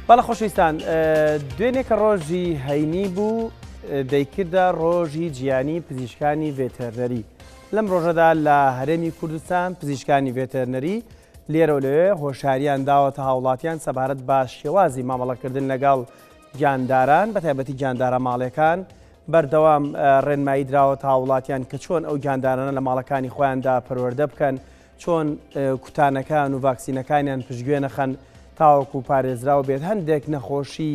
بەڵێ خۆشەویستان دوێنێ کە ڕۆژی هەینی بوو دەیکردە ڕۆژی جیهانی پزیشکانی ڤێتەرنەری لەم ڕۆژەدا لە هەرێمی کوردستان پزیشکانی ڤێتەرنەری لێرە و لەوێ هۆشاریان داوەتە هاوڵاتیان سەبارەت بە شێوازی مامەڵەکردن لەگەڵ گیانداران بە تایبەتی گیاندارە ماڵێکان بەردەوام ڕێنمایی دراوەتە هاوڵاتیان کە چۆن ئەو گیاندارانە لە ماڵەکانی خۆیاندا پەروەردە بکەن چۆن کوتانەکان و ڤاکسینەکانیان پشتگوێ نەخەن تاوەکو پارێزراو بێت، هەندێک نەخۆشی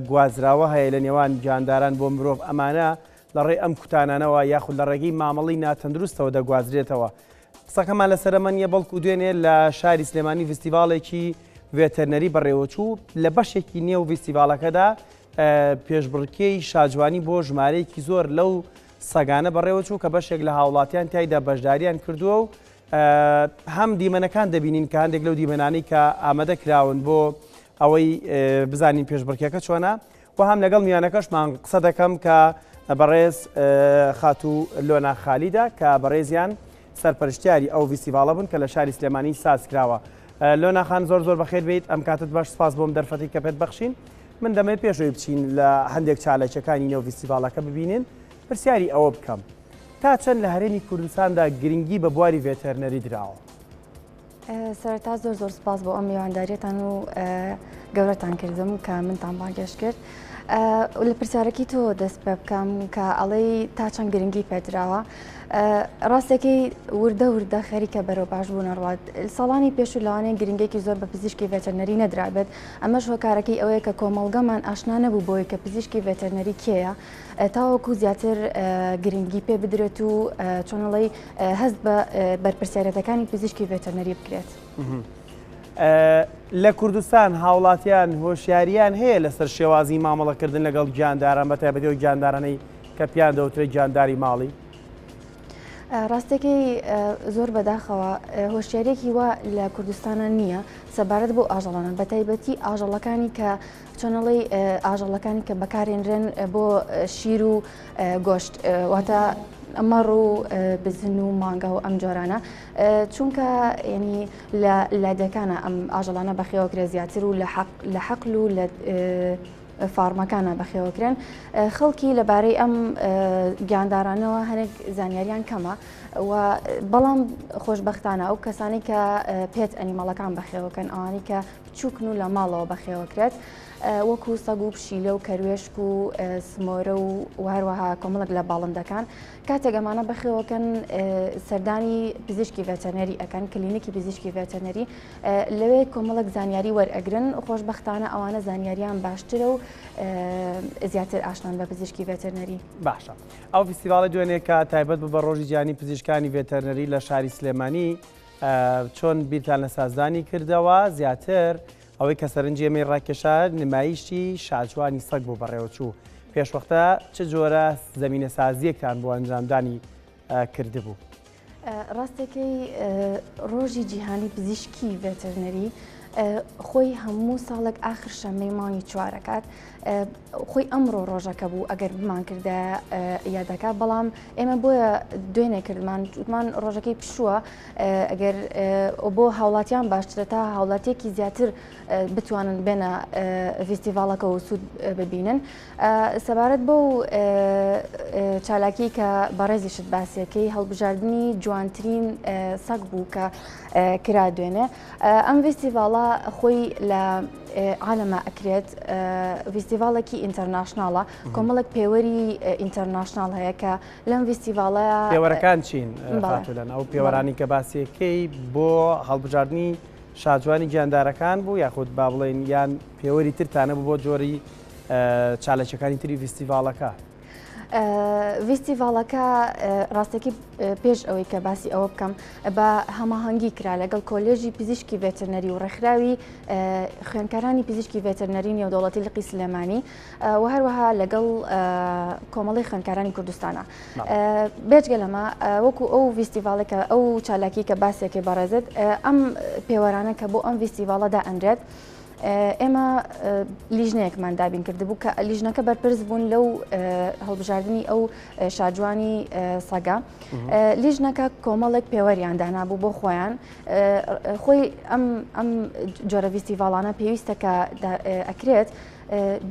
گوازراوە هەیە لە نێوان گیانداران بۆ مرۆڤ ئەمانە لە ڕێی ئەم کوتانانەوە یاخود لە ڕێگەی مامەڵەی ناتەندروستەوە دەگوازرێتەوە. قسەکەمان لەسەر ئەمە نییە بەڵکو دوێنێ لە شاری سلێمانی ڤستیڤاڵێکی ڤێتەرنەری بەڕێوەچوو لە بەشێکی نێو ڤستیڤاڵەکەدا پێشبڕکێی شاجوانی بۆ ژمارەیەکی زۆر لەو سەگانە بەڕێوەچوو کە بەشێک لە هاوڵاتیان تیایدا بەشداریان کردووە و هەم دیمەنەکان دەبینین کە هەندێک لەو دیمەنانەی کە ئامادە کراون بۆ ئەوەی بزانین پێشبڕکێکە چۆنە و هەم لەگەڵ میوانەکەشمان قسە دەکەم کە بەڕێز خاتوو لۆنا خالیدا کە بەڕێزیان سەرپەرشتیاری ئەو ڤیستیڤاڵە بوون کە لە شاری سلێمانی ساز کراوە. لۆنا خان زۆر زۆر بەخێر بیت ئەم کاتت باش سپاس بۆم دەرفەتی کە پێت بەخشین من دەمەوێت پێش ئەوەی بچین لە هەندێک چالاکیەکانی نێو ڤیستیڤاڵەکە ببینین پرسیاری ئەوە بکەم تا چەند لە هەرێمی کوردستاندا گرنگی بە بواری ڤێتەرنەری دراوە؟ سەرەتا زۆر زۆر سپاس بۆ ئەم میوانداریەتان و گەورەتان کردم کە منتان بانگێشت کرد. لە پرسیارەکی تۆ دەست پێ بکەم کە ئەڵێی تا چەند گرنگی پێدراوە. ڕاستەکەی وردە وردە خەریکە بەرەو باش بوون ڕوات ساڵانی پێشوو لەوانەیە گرنگێکی زۆر بە پزیشکی ڤێتەرنەری نەدرابێت ئەمەش هۆکارەکەی ئەوەیە کە کۆمەڵگەمان ئاشنا نەبوو بۆی کە پزیشکی ڤێتەرنەری کێیە تاوەکو زیاتر گرنگی پێ بدرێت و چۆنەڵی هەست بە بەرپرسیارەتەکانی پزیشکی ڤێتەرنەری بکرێت. لە کوردستان هاوڵاتیان هۆشیاریان هەیە لەسەر شێوازی مامەڵەکردن لەگەڵ گیانداران بە تایبەتی ئەو گیاندارانەی کە پیان دەوترێت گیانداری ماڵی؟ ڕاستەکەی زۆر بەداخەوە هۆشیاریەکی وا لە کوردستانە نییە سەبارەت بۆ ئاژەڵانە بە تایبەتی ئاژەڵەکانی کە چۆنەڵی ئاژەڵەکانی کە بەکارێنرێن بۆ شیر و گۆشت واتە مەڕ و بزن و مانگا و ئەم جۆرانە چونکە ینی لە لادێکانە ئەم ئاژەڵانە بەخێوەکرێ زیاتر و لە حەقل و لە فارمەکانە بەخێوەکرێن خەڵکی لەبارەی ئەم گیاندارانەوە هەنێک زانیاریان کەمە و بەڵام خۆشببختانە ئەو کەسانی کە pet animal ەکان بەخێوەکەن ئەوانی کە بچووکن و لە ماڵەوە بەخێوەکرێت وەکو سەگ و پشیلە و کەروێشک و سمۆرە و هەروەها کۆمەڵک لە باڵندەکان کاتێک ئەمانە بەخێوەکەن سەردانی پزیشکی ڤێتەرنەری ئەکەن کلینیکی پزیشکی ڤێتەرنەری لەوێ کۆمەڵک زانیاری وەرئەگرن خۆشبەختانە ئەوانە زانیاریان باشترە و زیاتر ئاشنان بە پزیشکی ڤێتەرنەری. باشە ئەو فیستیڤاڵی دوێنێ کە تایبەت بوو بە ڕۆژی جیهانی پزیشکانی ڤێتەرنەری لە شاری سلێمانی چۆن بیرتان لە سازدانی کردەوە زیاتر ئەوەی کە سەرنجی ئێمەی ڕاکێشا نمایشی شاجوانی سەگ بوو بەڕێوەچوو پێشوەختە چ جۆرە زەمینەسازییەکتان بۆ ئەنجامدانی کردبوو؟ ڕاستەکەی ڕۆژی جیهانی پزیشکی ڤێتەرنەری خۆی هەموو ساڵێک ئاخر شەمەی مانگی چوارەکات خۆی ئەمڕۆ ڕۆژەکە بوو ئەگەر بمان کردە یادەکە بەڵام ئێمە بۆیە دوێنێ کردمان وتمان ڕۆژەکەی پشووە ئەگەر بۆ هاوڵاتیان باشترە تا هاوڵاتیەکی زیاتر بتوانن بێنە ڤیستیڤاڵەکە و سوود ببینن سەبارەت بەو چالاکی کە بەڕێزیشت باسیەکەی هەڵبژاردنی جوانترین سەگ بوو کە کرا دوێنێ ئەم ڤیستیڤاڵە خۆی لە عالەما ئەکرێت ڤیستیڤاڵێکی international ە کۆمەڵێک پێوەری international هەیە کە لەم ڤیستیڤاڵە پێوەرەکان چین خاتوولەن ئەو پێوەرانی کە باسیەکەی بۆ هەڵبژاردنی شاجوانی گیاندارەکان بوو یاخود با بڵێین یان پێوەری ترتانە بوو بۆ جۆری چالاکیەکانی تری ڤیستیڤاڵەکە؟ ڤیستیڤاڵەکە ڕاستەکی پێش ئەوەی کە باسی ئەوە بکەم بە هەماهەنگی کرا لەگەڵ کۆلێژی پزیشکی ڤێتەرنەری و ڕێکخراوی خوێندکارانی پزیشکی ڤێتەرنەری نێودەوڵەتی لقی سلێمانی و هەروەها لەگەڵ کۆمەڵی خوێندکارانی کوردستانە بێجگە لەمە وەکو ئەو ڤیستیڤاڵێکە ئەو چالاکی کە باسێکی بەڕێزت ئەم پێوەرانە کە بۆ ئەم ڤیستیڤاڵەدا ئەنرێت. ئێمە لیژنەیەکمان دابین کردبوو کە لیژنەکە بەرپرس بوون لەو هەڵبژاردننی ئەو شاجوانی سەگە لیژنەکە کۆمەڵێک پێوەریان دانابوو بۆ خۆیان خۆی ئەم ئەم جۆرە ڤیستیڤاڵانە پێویستە کە ئەکرێت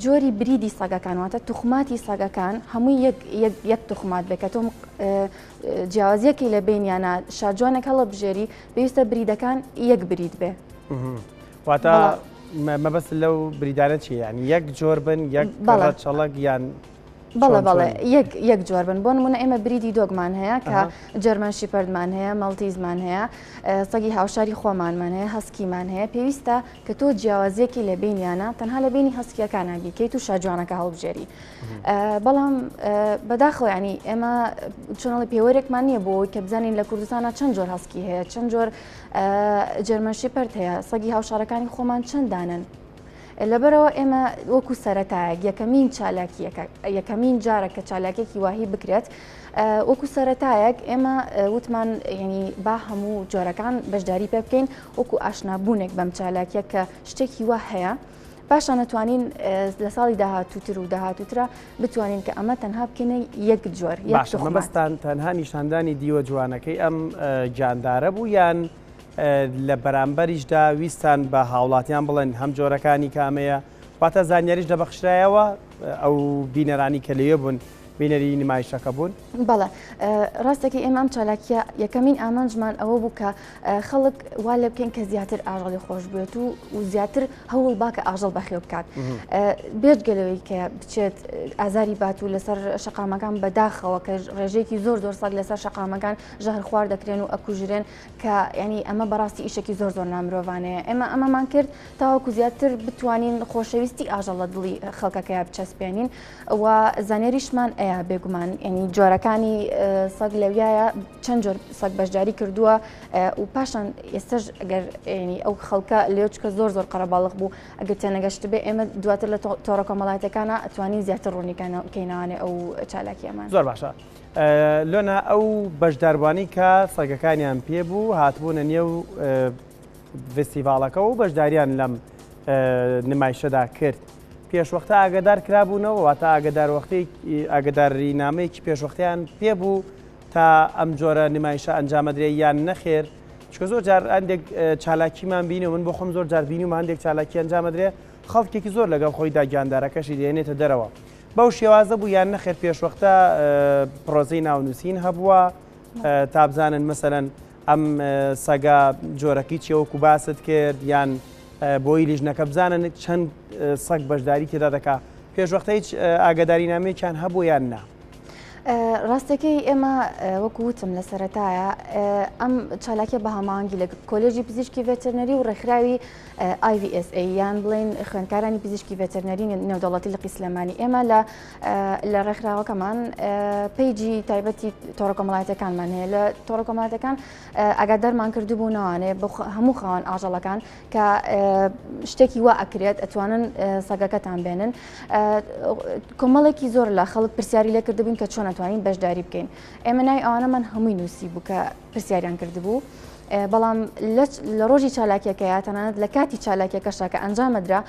جۆری breed ی سەگەکان واتە توخماتی سەگەکان هەمووی یەک توخمات بێت کە تۆ جیاوازیەکی لە بینیانە شاجوانێک هەڵە بژێری پێویستە breed ەکان یەک breed بێ. واتە مەبەست لەو breed انە چی یعنی یەک جۆر بن یەک بەڵە چەڵک یان بەڵێ بەڵێ یەک یەک جۆر بن بۆ نمونە ئێمە breed ی dog مان هەیە کە German Shepherd مان هەیە Maltese مان هەیە سەگی هاوشاری خۆمانمان هەیە husky مان هەیە پێویستە کە تۆ جیاوازیەکی لە بینیانە تەنها لە بینی husky یەکانە بیکەیت و شاجوانەکە هەڵبژێری بەڵام بەداخەوە ینی ئێمە چۆنەڵی پێوەرێکمان نییە بۆ کە بزانین لە کوردستانە چەند جۆر husky هەیە چەند جۆر German Shepherd هەیە سەگی هاوشارەکانی خۆمان چەند دانن لەبەرئەوە ئێمە وەکو سەرەتایەک یەکەمین چالاکیەکە یەکەمین جارە کە چالاکێکی واهی بکرێت وەکو سەرەتایەک ئێمە وتمان ینی با هەموو جۆرەکان بەشداری پێ بکەین وەکو ئاشنابوونێک بەم چالاکیە کە شتێکی وا هەیە پاشان نەتوانین لە ساڵی داهاتووتر و داهاتووترە بتوانین کە ئەمە تەنها بکەینە یەک جۆر باشە مەبەستان تەنها نیشاندانی دیوە جوانەکەی ئەم گیاندارە بوو یان لە بەرامبەریشدا ویستان بە هاوڵاتیان بڵێن هەم جۆرەکانی کامەیە واتە زانیاریش دەبەخشرایەوە ئەو بینەرانی کە لەوێ بوون بینەری نمایشەکە بوون؟ بەڵێ ڕاستەکەی ئێمە ئەم چالاکیە یەکەمین ئامانجمان ئەوە بوو کە خەڵک وا لێ بکەین کە زیاتر ئاژەڵی خۆش بێت و و زیاتر هەوڵ با کە ئاژەڵ بەخێو بکات بێجگە لەوەی کە بچێت ئازاری بات و لەسەر شەقامەکان بەداخەوە کە ڕێژەیەکی زۆر زۆر سەگ لەسەر شەقامەکان ژەهر خوار دەکرێن و ئەکوژرێن کە ینی ئەمە بەڕاستی ئیشێکی زۆر زۆر نامرۆڤانەیە ئێمە ئەمەمان کرد تاوەکو زیاتر بتوانین خۆشەویستی ئاژەڵ لە دڵی خەڵکەکەیا بچەسپێنین و زانیاریشمان ئەیا بێگومان ینی جۆرەکانی سەگ لەویایە چەند جۆر سەگ بەشداری کردووە و پاشان ئێستش ئەگەر ینی ئەو خەڵکە لێچکە زۆر زۆر قەرەباڵغ بوو ئەگەر تێنەگەشت بێ ئێمە دواتر لە تۆڕە کۆمەڵایەتەکانە ئەتوانین زیاتر ڕوونیکەینەوانێ ئەو چالاکیەمان. زۆر باشە لۆنا ئەو بەشداربووانەی کە سەگەکانیان پێ بوو هاتبوونە نێو ڤستیڤاڵەکە و بەشداریان لەم نمایشەدا کرد پێشوەختە ئاگدار کرابوونەوە واتە ئاگدار وەختی ئاگداری نامەیەکی پێشوەختیان پێ بوو تا ئەم جۆرە نمایشە ئەنجامەدرێ یان نەخێر چکە زۆر جار هەندێک چالاکیمان بینی و من بۆ خۆم زۆر جار بینیومە هەندێک چالاکی ئەنجامەدرێ خەڵکێکی زۆر لەگەڵ خۆیدا گیاندارەکەشی دێنێتە دەرەوە بەو شێوازە بوو یان نەخێر پێشوەختە پرۆسەی ناونووسین هەبووە تا بزانن مەسەلەن ئەم سەگە جۆرەکەی چیە وەکو باست کرد یان بۆی لیژنەکە بزانن چەند سەگ بەشداری تێدا دەکا پێشوەختە هیچ ئاگاداری نامەیەکیان هەبوو یان نا؟ ڕاستەکەی ئێمە وەکو وتم لە سەرەتایە ئەم چالاکیە بە هەماهەنگی لە کۆلێژی پزیشکی ڤێتەرنەری و ڕێکخراوی IVSA یان بڵێن خوێندکارانی پزیشکی ڤێتەرنەری نێودەوڵەتی لقی سلێمانی ئێمە لە لە ڕێکخراوەکەمان page ی تایبەتی تۆڕە کۆمەڵایەتەکانمان هەیە لە تۆڕە کۆمەڵایەتەکان ئاگادارمان کردبوو نەوانێ بۆ هەموو خاوەن ئاژەڵەکان کە شتێکی وا ئەکرێت ئەتوانن سەگەکەتان بێنن کۆمەڵێکی زۆر لە خەڵک پرسیاری لێ کردبوون کە چۆن ئەتوانین بەشداری بکەین ئێمە ناوی ئەوانەمان هەمووی نووسی بوو کە پرسیاریان کردبوو. بەڵام لە ڕۆژی چالاکیەکەیا تەنانەت لە کاتی چالاکیەکەشا کە ئەنجامەدرا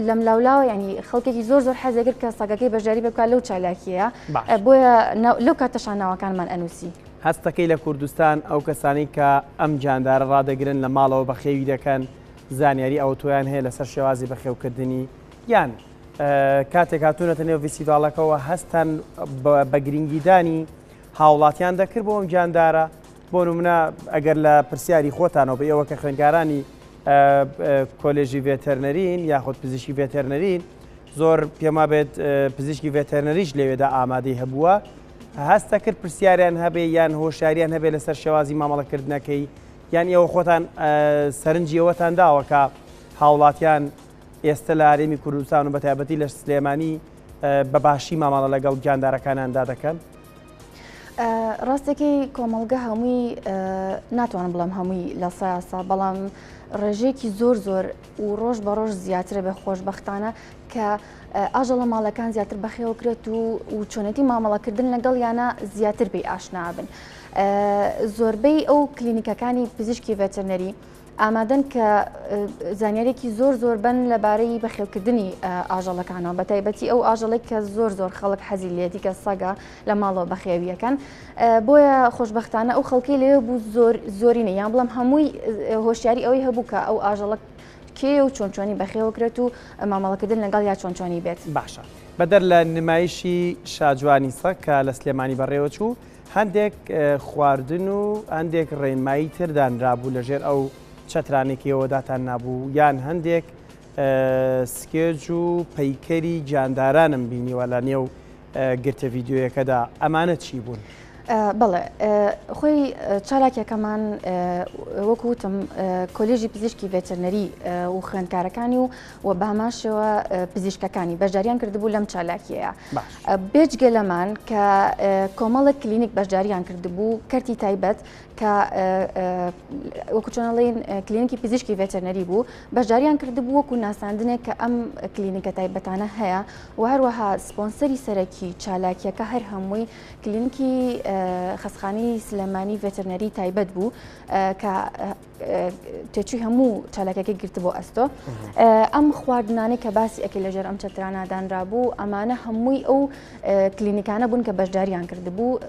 لەم لاولاوە ینی خەڵکێکی زۆر زۆر حەزێکرد کە سەگەکەی بەشداری بکات لەو چالاکیە بۆیە لەو کاتەشان ناوەکانمان ئەنووسی. هەستەکەی لە کوردستان ئەو کەسانەی کە ئەم گیاندارە ڕادەگرن لە ماڵەوە بەخێوی دەکەن زانیاری ئەوتۆیان هەیە لەسەر شێوازی بەخێوکردنی یان کاتێک هاتوونەتە نێو ڤیستیڤاڵەکەوە هەستان بە گرنگیدانی هاوڵاتیان دەکرد بۆ ئەم گیاندارە بۆ نمونە ئەگەر لە پرسیاری خۆتانەوە بە ئێوە کە خوێندکارانی کۆلێژی ڤێتەرنەرین یاخود پزیشکی ڤێتەرنەرین زۆر پێما بێت پزیشکی ڤێتەرنەریش لەوێدا ئامادەی هەبووە هەستە کرد پرسیاریان هەبێ یان هۆشیاریان هەبێ لەسەر شێوازی مامەڵەکردنەکەی یان ئێوە خۆتان سەرنجی ئەوەتان داوە کە هاوڵاتیان ئێستا لە هەرێمی کوردستان و بەتایبەتی لە سلێمانی بە باشی مامەڵە لەگەڵ گیاندارەکانیاندا دەکەن؟ ڕاستەکەی کۆمەڵگە هەمووی ناتوانم بڵێم هەمووی لە سایاسا بەڵام ڕێژەیەکی زۆر زۆر و ڕۆژ بە ڕۆژ زیاترە بێ خۆشببختانە کە ئاژەڵە ماڵەکان زیاتر بەخێوەکرێت و و چۆنێتی مامەڵەکردن لەگەڵ یانە زیاتر بێ ئاشنابن. زۆربەی ئەو کلینیکەکانی پزیشکی ڤێتەرنەری ئامادەن کە زانیارێکی زۆر زۆر بن لەبارەی بەخێوکردنی ئاژەڵەکانەوە بە تایبەتی ئەو ئاژەڵێک کە زۆر زۆر خەڵک حەزی لێتی کە سەگە لە ماڵەوە بەخێویەکەن بۆیە خۆشببختانە ئەو خەڵکی لێ بوو زۆر زۆرینە یان بڵم هەمووی هۆشیاری ئەوەی هەبوو کە ئەو ئاژەڵە کێ و چۆن چۆنی بەخێوەکرێت و مامەڵەکردن لەگەڵ یا چۆن چۆنی بێت. باشە بەدەر لە نمایشی شاجوانی سەگ کە لە سلێمانی بەڕێوەچوو هەندێک خواردن و هەندێک ڕێنمایی تر دانرابوو لەژێر ئەو چەترانەی کە ئێوە داتان نابوو یان هەندێک سکێج و پەیکەری گیاندارانم بینیوە لە نێو گرتە ڤیدیۆیەکەدا ئەمانە چی بوون؟ بەڵێ خۆی چالاکیەکەمان وەکو وتم کۆلێژی پزیشکی ڤێتەرنەری و خوێندکارەکانی و و بەهەمان شێوە پزیشکەکانی بەشداریان کردبوو لەم چالاکیەیە بێجگە لەمان کە کۆمەڵێک کلینیک بەشداریان کردبوو کەرتی تایبەت کە وەکو چۆنەڵین کلینیکی پزیشکی ڤێتەرنەری بوو بەشداریان کردبوو وەکو ناساندنێک کە ئەم کلینیکە تایبەتانە هەیە و هەروەها سپۆنسەری سەرەکی چالاکیەکە هەر هەمووی کلینیکی خەسخانی سلێمانی ڤێتەرنەری تایبەت بوو کە تێچووی هەموو چالاکەکەی گرتبوو ئەستۆ ئەم خواردنانەی کە باسی ئەکەی لەژێر ئەم چەترانە دانرابوو ئەمانە هەمووی ئەو کلینیکانە بوون کە بەشداریان کردبوو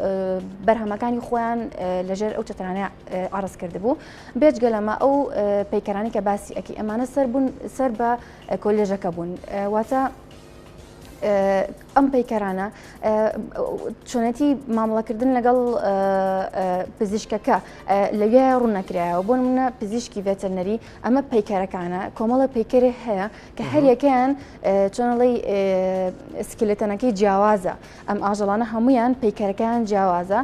بەرهەمەکانی خۆیان لەژێر ئەو چەترانە عرض کردبوو بێجگە لەمە ئەو پەیکەرانی کە باسی ئەکی ئەمانە سەر بوون سەر بە کۆلێژەکە بوون واتە ئەم پەیکەرانە چۆنێتی مامەڵەکردن لەگەڵ پزیشکەکە لەوێ ڕوونەکرایەوە بۆ منە پزیشکی ڤێتەرنەری ئەمە پەیکەرەکانە کۆمەڵە پەیکەرێ هەیە کە هەریەکەیان چۆنەڵی skeleton ەکەی جیاوازە ئەم ئاژەڵانە هەمویان پەیکەرەکەیان جیاوازە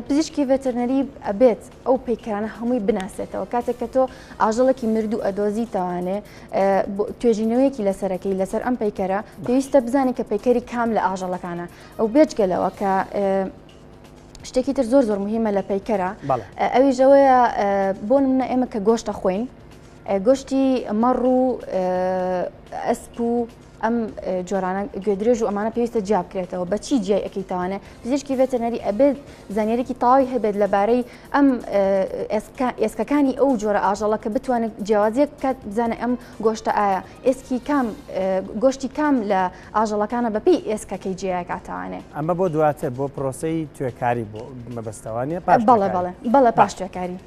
پزیشکی ڤێتەرنەری ئەبێت ئەو پەیکەرانە هەمووی بناسێتەوە کاتێک کە تۆ ئاژەڵێکی مردوو ئەدۆزیتەوانێ توێژینەوەیەکی لەسەرەکەی لەسەر ئەم پەیکەرە پێویستە بزانانی کە پەیکەری کام لە ئاژەڵەکانە ئەو بێجگەلەوە کە شتێکی تر زۆر زۆر مهمە لە پەیکەرە ئەویژەوەیە بۆ منە ئێمە کە گۆشتە خۆین گۆشتی مەڕ و ئەسپ و ئەم جۆرانە گوێدرێژ و ئەمانە پێویستە جیا بکرێتەوە بە چی جیای ئەکەیتەوانێ پزیشکی ڤێتەرنەری ئەبێت زانیاریکی تەواوی هەبێت لەبارەی ئەم ئێسکەکانی ئەو جۆرە ئاژەڵە کە بتوانێت جیاوازیەک بکات بزانێت ئەم گۆشتە ئایا ئێسکی کام گۆشتی کام لە ئاژەڵەکانە بەپێی ئێسکەکەی جیاکاتەوانێ. ئەمە بۆ دواتر بۆ پرۆسەی توێکاری بۆ مەبەستەوانە پاش بەڵێ بەڵێ بەڵێ پاش توێکاری.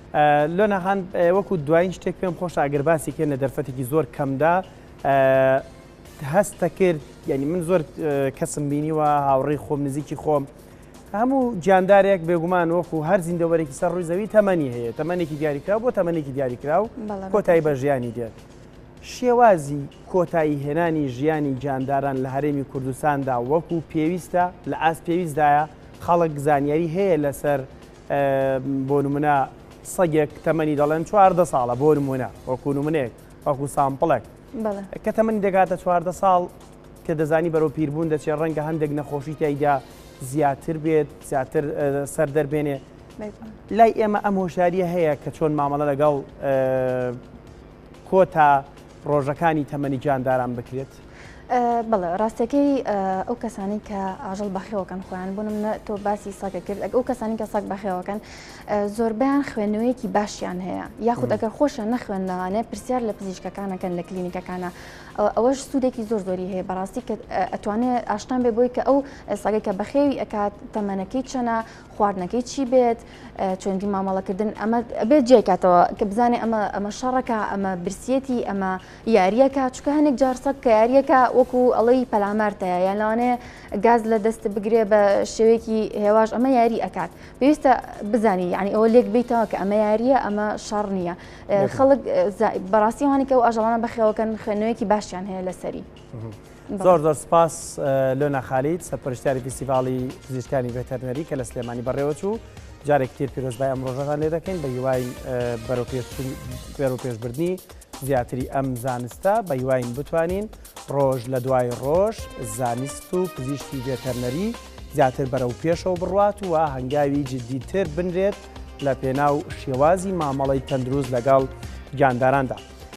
لۆنا خان وەکو دوایین شتێک پێم خۆشە ئەگەر باسی کەین لە دەرفەتێکی زۆر کەمدا هەستە کرد یعنی من زۆر کەسم بینیوە هاوڕێی خۆم نزیکی خۆم هەموو گیاندارێک بێگومان وەکو هەر زیندەوەرێکی سەر ڕووی زەوی تەمەنی هەیە تەمەنێکی دیاریکراو بۆ تەمەنێکی دیاریکراو کۆتایی بە ژیانی دێت شێوازی کۆتایی هێنانی ژیانی گیانداران لە هەرێمی کوردستاندا وەکو پێویستە لە ئاست پێویستدایە خەڵک زانیاری هەیە لەسەر بۆ نمونە سەگێک تەمەنی دەڵێن 14 ساڵە بۆ نمونە وەکو نمونەیەک وەکو سامپڵێک کە تەمەنی دەگاتە 14 ساڵ کە دەزانی بەرەو پیربوون دەچێت ڕەنگە هەندێک نەخۆشی تیایدا زیاتر بێت زیاتر سەر دەربێنێ لای ئێمە ئەم هۆشاریە هەیە کە چۆن مامەڵە لەگەڵ کۆتا ڕۆژەکانی تەمەنی گیانداران بکرێت؟ بەڵێ ڕاستەکەی ئەو کەسانی کە ئاژەڵ بەخێوەکەن خۆیان بۆ منە تۆ باسی سەگە کرد ئەگە ئەو کەسانی کە سەگ بەخێوەکەن زۆربیان خوێندنەوەیەکی باشیان هەیە یاخود ئەگەر خۆشیان نەخوێندنەوانێ پرسیار لە پزیشکەکانەکەن لە کلینیکەکانە ئەوەش سوودێکی زۆر زۆری هەیە بەڕاستی کە ئەتوانێت ئاشتان بێ بۆی کە ئەو سەگەی کە بەخێوی ئەکات تەمەنەکەی چەنە خواردنەکەی چی بێت چۆنی مامەڵەکردن ئەمە بێت جێکاتەوە کە بزانێ ئەمە ئەمە شەڕەکە ئەمە برسیەتی ئەمە یاریەکە چکە هەنێک جار سەگ کە یاریەکە وەکو ئەڵەی پەلامارتەیە یان لەوانەیە گاز لە دەست بگرێ بە شێوەیەکی هێواش ئەمە یاری ئەکات پێویستە بزانی یعنی ئەوە لێک بیتەوە کە ئەمە یاریە ئەمە شەڕ نییە خەڵک بەڕاستی وانی کە ئەو ئاژەڵانە بەخێوەکەن خوێندنەوەیەکی باشیان هەیە لەسەری. زۆر زۆر سپاس لۆنا خالید سەرپەرشتیاری فیستیڤاڵی پزیشکانی ڤێتەرنەری کە لە سلێمانی بەڕێوەچوو جارێکی تر پیرۆزبای ئەم ڕۆژەتان لێ دەکەین بە هیوای بەرەو پێشبردنی زیاتری ئەم زانستە بە هیواین بتوانین ڕۆژ لە دوای ڕۆژ زانست و پزیشکی ڤێتەرنەری زیاتر بەرەو پێشەوە بڕوات و هەنگاوی جدیتر بنرێت لە پێناو شێوازی مامەڵەی تەندروست لەگەڵ گیانداراندا.